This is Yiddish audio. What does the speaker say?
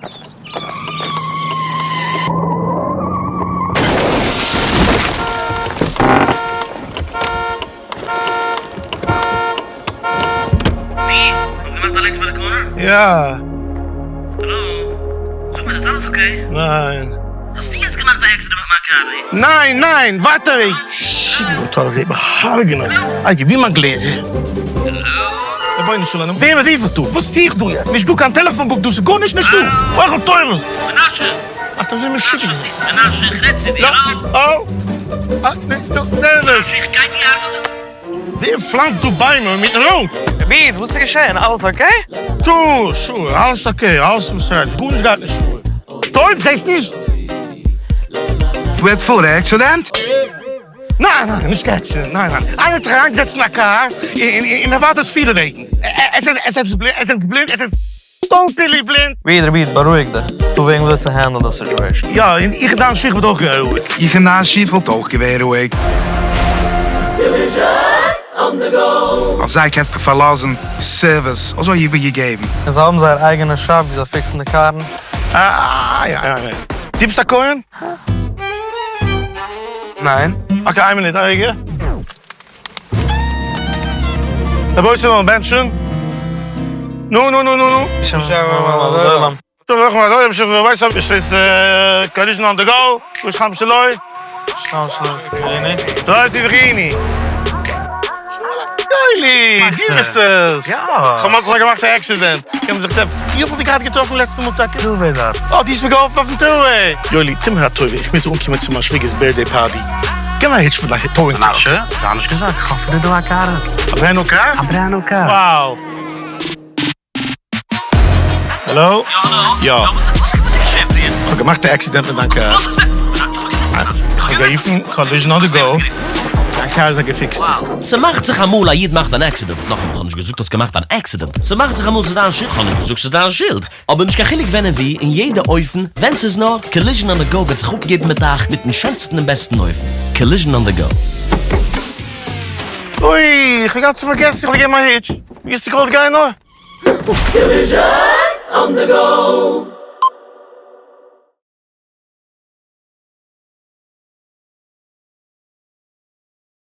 ווי? האסט געמאכט א לענגס ביי די corner? יא. האלא? זאג מיר איז אלעס okay? ניין. האסטו יעצט געמאכט א accident מיט מיין קאר? ניין ניין ווארט א רגע. שיט וואלט איך וועם הרג'נען. איי ווי מיין גלעזער? רבונו של עולם וועם רוף איך דא? וואס טו איך דא יעצט? נישט דא קיין טעלעפאן book דא ס'איז גארנישט נישט דא. אוכל תורות. מנשה! אט אזוי משוגע. מנשה איך רעד צו דיר. האלא? מנשה איך גיי דיר הרג'נען. ווער פלאנצט דא ביימער מיטן road? רבי איד, וואס איז געשען? אלעס okay? sure, sure, אלעס okay, אלעס בסדר, גארנישט גייט נישט פאר. טויב, זעסט נישט? וועט פאר accident? ניין ניין, נישט קיין accident, ניין ניין, איינער האט זיך אריינגעזעצט אין א קאר און ער ווארט דאס פילע וועגן, עס איז בלינד, עס איז totally בלינד. רבי איד, רבי איד, בארואיג דיך, דא וועגן וויאזוי צו handle ן די situation. יא, און איך און דיין שיך וואלט אויך געווען רואיג. איך און דיין שיך וואלט אויך געווען רואיג. אויף זיי קענסטו דיך פארלאזן, service אזוי איבערגעגעבן. און זיי האבן זייער אייגענע shop ווי זיי fix ן די קארן. אה יא יא יא. דו ביסט א כהן? ניין. okay איין מינוט א רגע. רבותי מיר וועלן בענטשן. נו נו נו נו נו. Collision on the go, יואלי, דו ביסט עס! יא! כ'האב מזל כ'האב געמאכט א accident, קען מען זיך טרעפן. איך וואלט דיר געהאט געטראפן לעצטע מאל טאקע. two-way דארט. אה, דו האסט מיר געהאלפן אויפן two-way! יואלי, טו מיר א טובה, איך מוז אנקומען צו מיין שוויגער'ס birthday party. גיב מיר א hitch מיט דיין towing truck. מנשה, זיי נישט געזארגט, כ'האב פאר דיר דא א קאר. א brand new car? א brand new car. Wow! האלא? יא האלא? יא. וואס איז געשען פריער? כ'האב געמאכט א accident מיט דיין קאר. כ'האב גערופן Collision on the Go, דיין קאר איז א געפיקסטע. ס'מאכט זיך אמאל א איד מאכט אן accident, נאכאמאל כ'האב נישט געזאגט האסט געמאכט אן accident, ס'מאכט זיך אמאל ס'איז דיין שולד, כ'האב נישט געזאגט ס'איז דיין שולד, אבער נישט קיין חילוק ווען און ווי, אין יעדע אופן, ווען ס'איז נאר, Collision on the Go וועט זיך אפגעבן מיט אייך מיטן שענסטן און בעסטן אופן. Collision on the Go. אוי, כ'האב גאנץ פארגעסן איך האב געגעבן א hitch. ווי האסטו געוואלט גיין נאר? Collision on the go!